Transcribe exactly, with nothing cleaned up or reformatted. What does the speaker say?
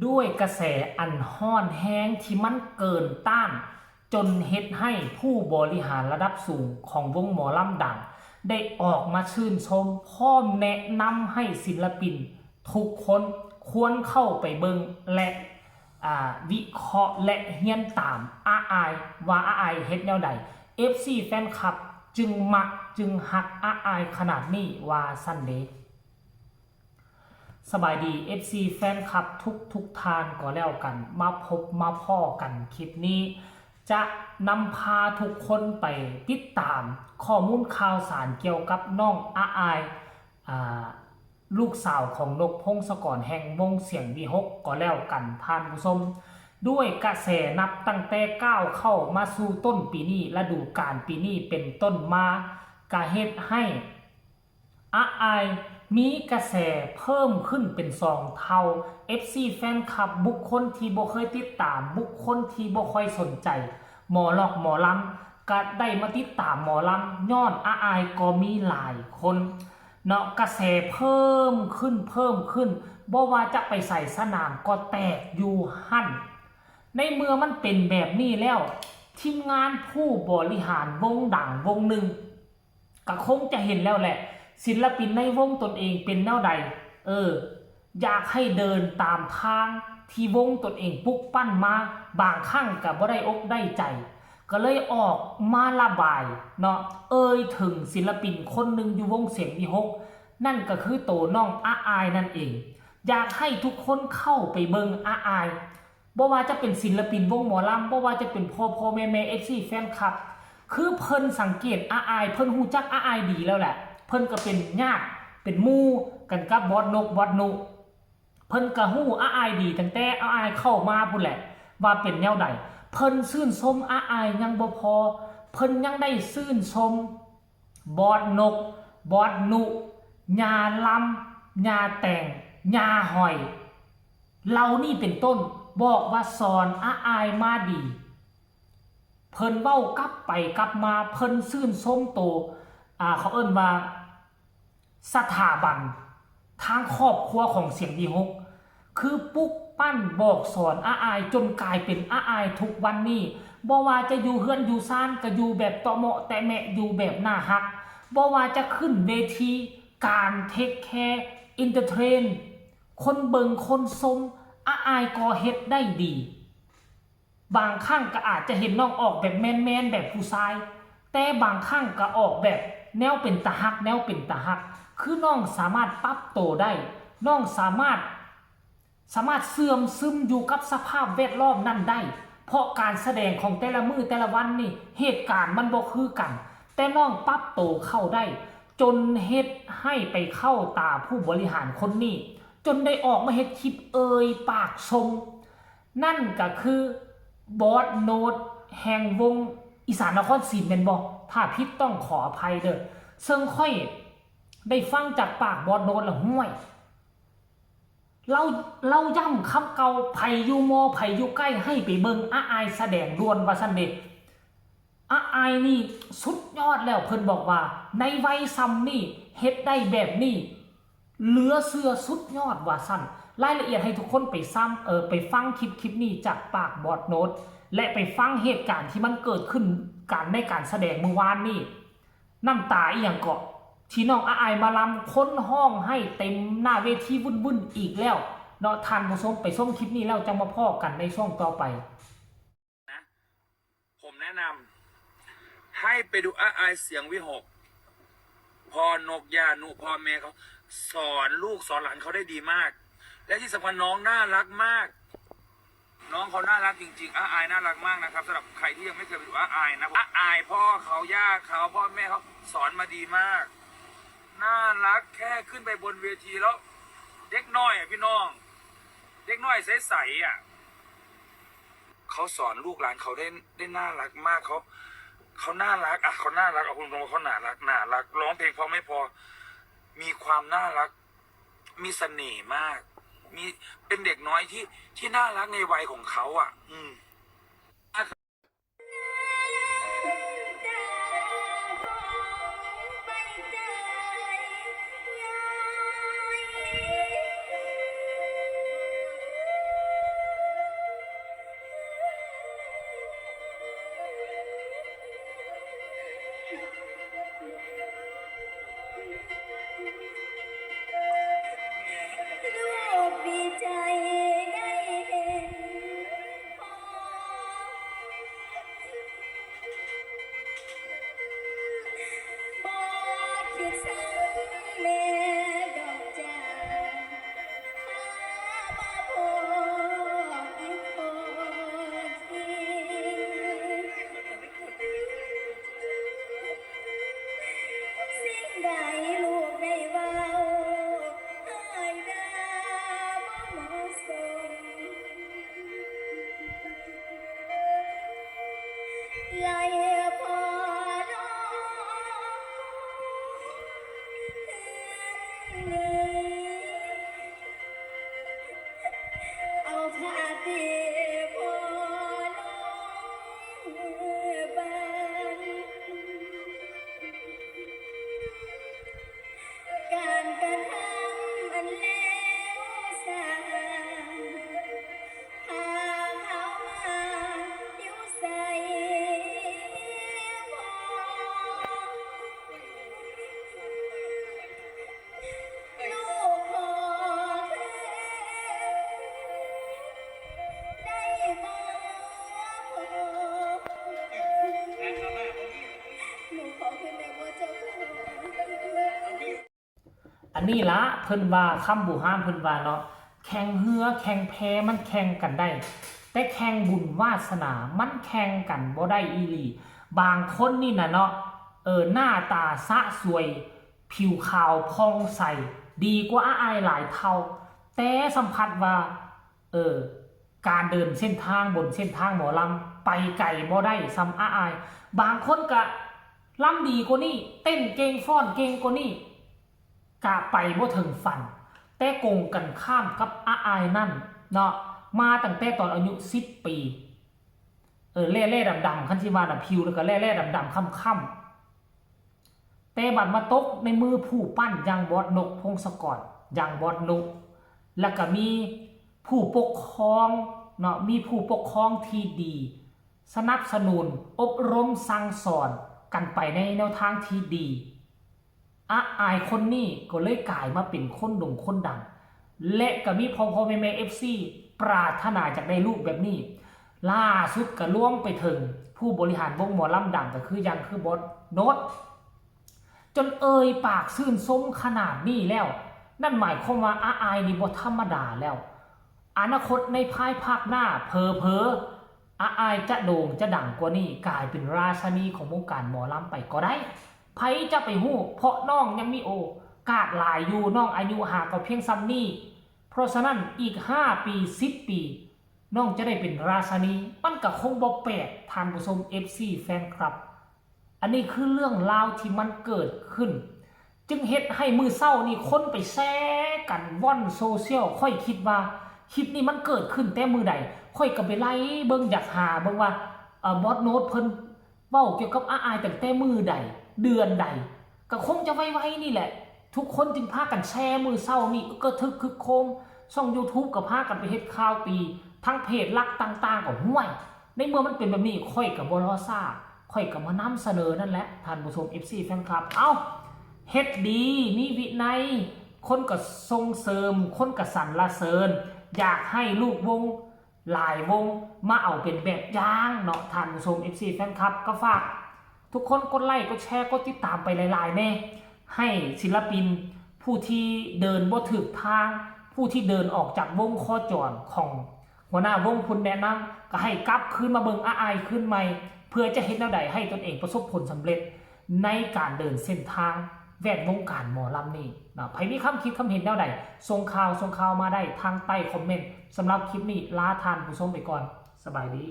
ด้วยกระแสอันร้อนแรงที่มันเกินต้าน จนเฮ็ดให้ผู้บริหารระดับสูงของวงหมอลำดัง ได้ออกมาชื่นชม พร้อมแนะนำให้ศิลปินทุกคนควรเข้าไปเบิ่ง และ อ่า วิเคราะห์และเฮียนตามอ้าอาย ว่าอ้าอายเฮ็ดแนวใด เอฟซี แฟนคลับจึงมักจึงฮักอ้าอายขนาดนี้ ว่าซั่นเด้ สบายดี เอฟซี แฟนคลับทุกทุกท่านก็แล้วกัน มาพบมาพ้อกันคลิปนี้ จะนำพาทุกคนไปติดตามข้อมูลข่าวสารเกี่ยวกับน้องอ้าอาย อ่า ลูกสาวของนกพงศกรแห่งวงเสียงวีหก ก็แล้วกันท่านผู้ชม ด้วยกระแสนับตั้งแต่ก้าวเข้ามาสู่ต้นปีนี้ ฤดูกาลปีนี้เป็นต้นมา กะเฮ็ดให้อ้าอายมีกระแสเพิ่มขึ้นเป็นสองเท่า เอฟซี แฟนคลับ บุคคลที่บ่เคยติดตาม บุคคลที่บ่ค่อยสนใจ หมอล็อกหมอลำ กะได้มาติดตามหมอลำ ย้อนอ้าอายก็มีหลายคนเนาะ กระแสเพิ่มขึ้นเพิ่มขึ้น บ่ว่าจะไปใส่สนามก็แตกอยู่หั่น ในเมื่อมันเป็นแบบนี้แล้ว ทีมงานผู้บริหารวงดังวงหนึ่ง ก็คงจะเห็นแล้วแหละ ศิลปินในวงตนเองเป็นแนวใด เออ อยากให้เดินตามทางที่วงตนเองปลุกปั้นมา บางครั้งก็บ่ได้อกได้ใจ ก็เลยออกมาระบายเนาะ เอ่ยถึงศิลปินคนหนึ่งอยู่วงเสียงวีหก นั่นก็คือโตน้องอ้าอายนั่นเอง อยากให้ทุกคนเข้าไปเบิ่งอ้าอาย บ่ว่าจะเป็นศิลปินวงหมอลำ บ่ว่าจะเป็นพ่อพ่อแม่แม่ เอฟซี แฟนคลับ คือเพิ่นสังเกตอ้าอาย เพิ่นฮู้จักอ้าอายดีแล้วแหละ เพิ่นก็เป็นญาติ เป็นหมู่กันกับบอสนก บอสนุ เพิ่นก็ฮู้อ้าอายดีตั้งแต่อ้าอายเข้ามาพู้นแหละ ว่าเป็นแนวใด เพิ่นชื่นชมอ้าอายยังบ่พอ เพิ่นยังได้ชื่นชมบอสนก บอสนุ ย่าลำ ย่าแตง ย่าหอย เหล่านี้เป็นต้น บอกว่าสอนอ้าอายมาดี เพิ่นเว้ากลับไปกลับมา เพิ่นชื่นชมโต อ่า เขาเอิ้นว่า สถาบันทางครอบครัวของเสียงวีหก คือปลุกปั้นบอกสอนอ้าอายจนกลายเป็นอ้าอายทุกวันนี้ บ่ว่าจะอยู่เฮือนอยู่ซานก็อยู่แบบเตาะเมาะแตะแมะ อยู่แบบน่าฮัก บ่ว่าจะขึ้นเวทีการเทคแคร์ เอนเตอร์เทน คนเบิ่งคนชม อ้าอายก็เฮ็ดได้ดี บางครั้งก็อาจจะเห็นน้องออกแบบแมนๆ แบบผู้ชาย แต่บางครั้งก็ออกแบบแนวเป็นตาฮัก แนวเป็นตาฮัก คือน้องสามารถปรับโตได้ น้องสามารถ สามารถเสื่อมซึมอยู่กับสภาพแวดล้อมนั้นได้ เพราะการแสดงของแต่ละมื้อแต่ละวันนี่ เหตุการณ์มันบ่คือกัน แต่น้องปรับโตเข้าได้ จนเฮ็ดให้ไปเข้าตาผู้บริหารคนนี้ จนได้ออกมาเฮ็ดคลิปเอ่ยปากชม นั่นก็คือบอสโนตแห่งวงอีสานนครศรีแม่นบ่ ถ้าผิดต้องขออภัยเด้อ ซึ่งข้อยได้ฟังจากปากบอสโนตแล้ว ห้วย ลาว ลาวย้ำคำเก่า ไผอยู่มอ ไผอยู่ใกล้ ให้ไปเบิ่งอ้าอายแสดงด่วน ว่าซั่นเด้ อ้าอายนี่สุดยอดแล้ว เพิ่นบอกว่าในวัยส่ำนี่เฮ็ดได้แบบนี้ เหลือเชื่อสุดยอด ว่าซั่น รายละเอียดให้ทุกคนไปซ้ำ เอ่อ ไปฟังคลิป คลิปนี้จากปากบอสโนต และไปฟังเหตุการณ์ที่มันเกิดขึ้น การ ในการแสดงมื้อวานนี้ น้ำตาอีหยังเกาะ ที่น้องอ้าอายมาลำ คนฮ้องไห้เต็มหน้าเวทีวุ่นๆ อีกแล้วเนาะ ท่านผู้ชม ไปชมคลิปนี้แล้วจั่งมาพ้อกันในช่วงต่อไป นะ ผมแนะนำให้ไปดูอ้าอายเสียงวีหก พ่อนก ย่านุ พ่อแม่เขาสอนลูกสอนหลานเขาได้ดีมาก และที่สำคัญน้องน่ารักมาก น้องเขาน่ารักจริงๆ อ้าอายน่ารักมากนะครับ สำหรับใครที่ยังไม่เคยไปดูอ้าอายนะ อ้าอายพ่อเขา ย่าเขา พ่อแม่เขาสอนมาดีมาก น่ารัก แค่ขึ้นไปบนเวทีแล้ว เด็กน้อยอะพี่น้อง เด็กน้อยใสๆอะ เขาสอนลูกหลานเขาได้ได้น่ารักมาก เขาเขาน่ารัก อ่ะ เขาน่ารัก เอาคุณตรงๆ เขาน่ารัก น่ารัก ร้องเพลงเพราะไม่พอ มีความน่ารัก มีเสน่ห์มาก มี เป็นเด็กน้อยที่ที่น่ารักในวัยของเขาอ่ะ อืม นี่ละเพิ่นว่า คำโบราณเพิ่นว่าเนาะ แข่งเฮือแข่งแพมันแข่งกันได้ แต่แข่งบุญวาสนามันแข่งกันบ่ได้อีหลี บางคนนี่นะเนาะ เออ หน้าตาสะสวย ผิวขาวผ่องใส ดีกว่าอ้ายหลายเท่า แต่สัมผัสว่า เออ การเดินเส้นทางบนเส้นทางหมอลำไปไกลบ่ได้ส่ำอ้าย บางคนกะลำดีกว่านี้ เต้นเก่งฟ้อนเก่งกว่านี้ กะไปบ่ถึงฝัน แต่กงกันข้ามกับอ้ายนั่นเนาะ มาตั้งแต่ตอนอายุสิบปี เออ แร่ๆดำๆ คันสิว่าน่ะ ผิวแล้วก็แร่ๆดำๆ ค่ำๆ แต่บัดมาตกในมือผู้ปั้นอย่างบอสนก พงศกร อย่างบอสนก แล้วก็มีผู้ปกครองเนาะ มีผู้ปกครองที่ดี สนับสนุน อบรมสั่งสอนกันไปในแนวทางที่ดี อ้ายคนนี้ก็เลยกลายมาเป็นคนโด่งคนดัง และก็มีพ่อๆแม่ๆ เอฟซี ปรารถนาอยากได้ลูกแบบนี้ ล่าสุดก็รวมไปถึงผู้บริหารวงหมอลำดังก็คือยังคือบอสโนต จนเอ่ยปากชื่นชมขนาดนี้แล้ว นั่นหมายความว่าอ้ายนี่บ่ธรรมดาแล้ว อนาคตในภายภาคหน้าเผลอๆ อ้ายจะโด่งจะดังกว่านี้ กลายเป็นราชินีของวงการหมอลำไปก็ได้ ไผจะไปฮู้ เพราะน้องยังมีโอกาสหลายอยู่ น้องอายุห่างก็เพียงส่ำนี้ เพราะฉะนั้นอีกห้าปี สิบปี น้องจะได้เป็นราชินี มันก็คงบ่แปลก ท่านผู้ชม เอฟซี แฟนคลับ อันนี้คือเรื่องราวที่มันเกิดขึ้น จึงเฮ็ดให้มื้อเช้านี่คนไปแชร์กันว่อนโซเชียล ข้อยคิดว่าคลิปนี้มันเกิดขึ้นแต่มื้อใด ข้อยก็ไปไล่เบิ่ง อยากหาเบิ่งว่า เอ่อ บอสโนตเพิ่นเว้าเกี่ยวกับอ้ายตั้งแต่มื้อใด เดือนใด ก็คงจะไวๆนี่แหละ ทุกคนจึงพากันแชร์มื้อเช้านี่ อึกกระทึกครึกโครม ช่อง YouTube ก็พากันไปเฮ็ดข่าวตี ทั้งเพจหลักต่างๆ ก็ห้วย ในเมื่อมันเป็นแบบนี้ ข้อยก็บ่รอช้า ข้อยก็มานำเสนอนั่นแหละ ท่านผู้ชม เอฟซี แฟนคลับ เอ้า เฮ็ดดี มีวินัย คนก็ส่งเสริม คนก็สรรเสริญ อยากให้ลูกวง หลายวงมาเอาเป็นแบบอย่างเนาะ ท่านผู้ชม เอฟซี แฟนคลับ ก็ฝากทุกคนกดไลค์ กดแชร์ กดติดตามไปหลายๆแน่ ให้ศิลปินผู้ที่เดินบ่ถูกทาง ผู้ที่เดินออกจากวงโคจรของหัวหน้าวงพุนแนะนำ ก็ให้กลับคืนมาเบิ่งอ้ายคืนใหม่ เพื่อจะเฮ็ดแนวใดให้ตนเองประสบผลสำเร็จในการเดินเส้นทางแวดวงการหมอลำนี่นะ ไผมีความคิดความเห็นแนวใด ส่งข่าว ส่งข่าวมาได้ทางใต้คอมเมนต์ สำหรับคลิปนี้ลาท่านผู้ชมไปก่อน สบายดี